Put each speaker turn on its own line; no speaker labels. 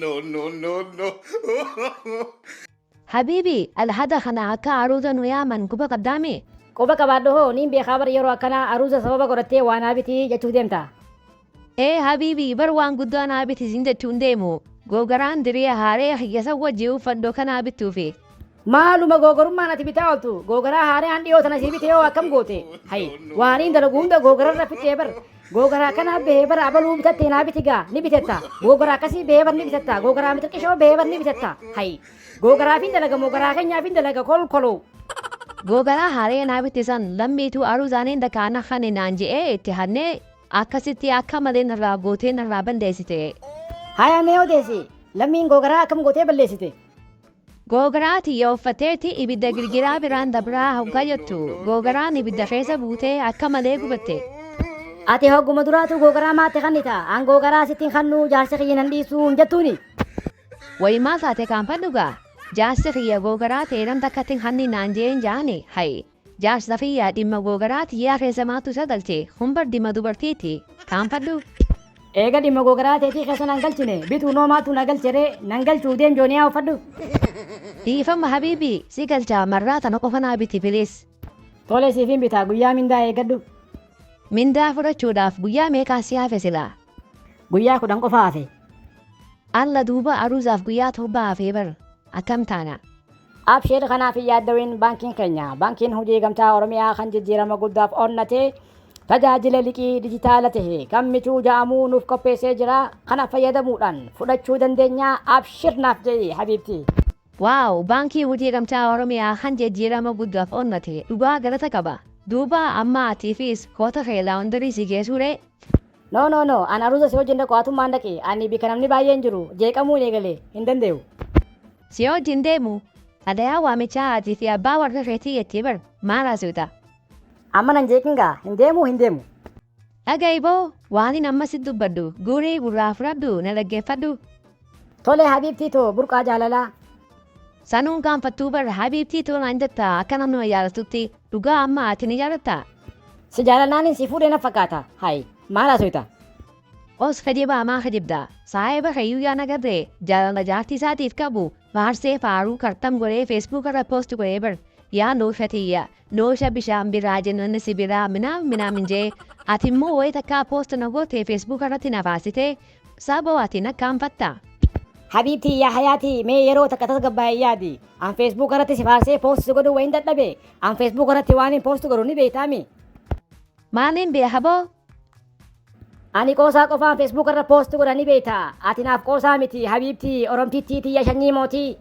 No, no, no, no.
Habiibi, alhada kana akka aruuza nu yaaman quba qabdaami?
Quba qabaadhu hoo, niin beekaa bar. Yeroo akkanaa aruuza sababa godhattee waa naa bitii jechuuf deemta.
Ee habiibi, bar waan guddaa naa biti sin jechuun deemu. Googaraan diriya haaree hiyyasa wajji uffadhu kanaa bittuufi.
Maaluma googorummaan ati bitaa ooltu? Googaraa haaraan dhiyoo tana sii bite yoo akkam goote? Hay, waaniin dalagu hunda googararra fixxee bar. Googaraa kanaa bahee bar, abaluu bitattee naa biti gaa ni bitetta. Googaraa akkasii bahee bar ni bitetta. Googaraa mixirqishoo bahee bar ni bitetta. Hay, googaraafin dalaga moo garaa keenyaafin dalaga kolkoloo?
Googaraa haaree naa bitte san lammiituu aruuzaaniin dakaana kane naan je'ee itti hannee, akkasitti akka malee narraa gootee narraa balleessite.
Haya, mee odeessi, lammiin googaraa akkam gootee balleessite?
Googaraa tiyya uffatteeti ibidda girgiraa biraan dabraa hoggaa jettu, googaraan ibidda keessa buutee akka malee gubatte.
Ati hogguma duraatu googaraa maatte kannita? An googaraa sittiin kannuu, jaarsi kiyya nan dhiisuu hin jettuuni?
Wayi, maal taate kaanfadhu gaa? Jaarsi kiyya googaraa ta'e nam takkatti hin kanni naan je'een jaani. Hayi. Jaarsa kiyya, dhimma googaraa tiyyaa keessa maaltu isa galche? Kun bar dhimma dubartiiti. Kaanfadhu.
Eega dhimma googaraa teetii keessa nan galchine, bituu noo maaltu na galche ree? Nan galchuu, deem jooniyaa uffadhu.
Dhiifama habiibi, si galchaa, marraa tana qofa naa biti, please.
Tole, siifin bitaa, guyyaa mindaa eeggadhu.
Mindaa fudhachuudhaaf guyyaa meeqaa si hafe silaa?
Guyyaa 10 qofa hafe.
Alla, duuba aruuzaaf guyyaa 7 hafee bar, akkam taana?
Abshir, kanaaf hin yaaddawin. Baankiin keenya, Baankiin Hojii Gamtaa Oromiyaa, kan jijjiirama guddaaf onnate tajaajila liqii dijitaala tahe kan Michuu ja'amuu nuuf qopheessee jira. Kana fayyadamuudhaan fudhachuu dandeenya. Abshir naaf je'i, habiibti.
Wow, Baankii Hojii Gamtaa Oromiyaa kan jijjiirama guddaaf onnate dhugaa galata qaba. Duuba amma atiifis koota kee laundry si geessuu ree?
No, no, no, an aruuza si wajjin dhaqu, atummaan dhaqi. Ani bika namni baay'een jiru jeeqamuun eegale, hin danda'u.
Si wajjin deemu? Xalayaa waamichaa atii fi abbaa warra keetii jettee bar, maal haasofta?
Amma nan jeeqin gaa, hin deemu, hin deemu.
Dhaga'i boo, waanin amma si dubbadhu guurii gurraa fudhadhu, na dhaggeeffadhu.
Tole, habiibtii too, burqaa jaalalaa.
Sanuun kaanfattuu bar, habiibtii too naan jetta akka namni jaalatutti. Dhugaa amma ati ni jaalattaa?
Si jaalalaanin si fuudhee na fakkaata. Hay, maal haasofta?
Os kijibaa, maa kijibda? Saahiba keeyyuu yaa nagarree jaalala jaartii isaatiif qabu faarsee faaruu kartam godhee Facebook irra post godhee bar. Yaa noosha tiyya, noosha bishaan biraa jennaan si biraa minaam minaamin jee, ati immoo wayii takkaa post na goote Facebook irratti na faarsitee, saboo ati na kaanfatta.
Habiibtii, yaa hayaatii, mee yeroo takka tasgabbaa'ee yaadi. An Facebook irratti si faarsee post si godhuu wayin dadhabe? An Facebook irratti waan hin post godhu ni beektaami?
Maaliin beeka boo?
Ani qoosaa qofaan Facebook irra post godha, ni beekta. Ati naaf qoosaa miti, habiibtii, oromtittii tiyya, shanyii mootii.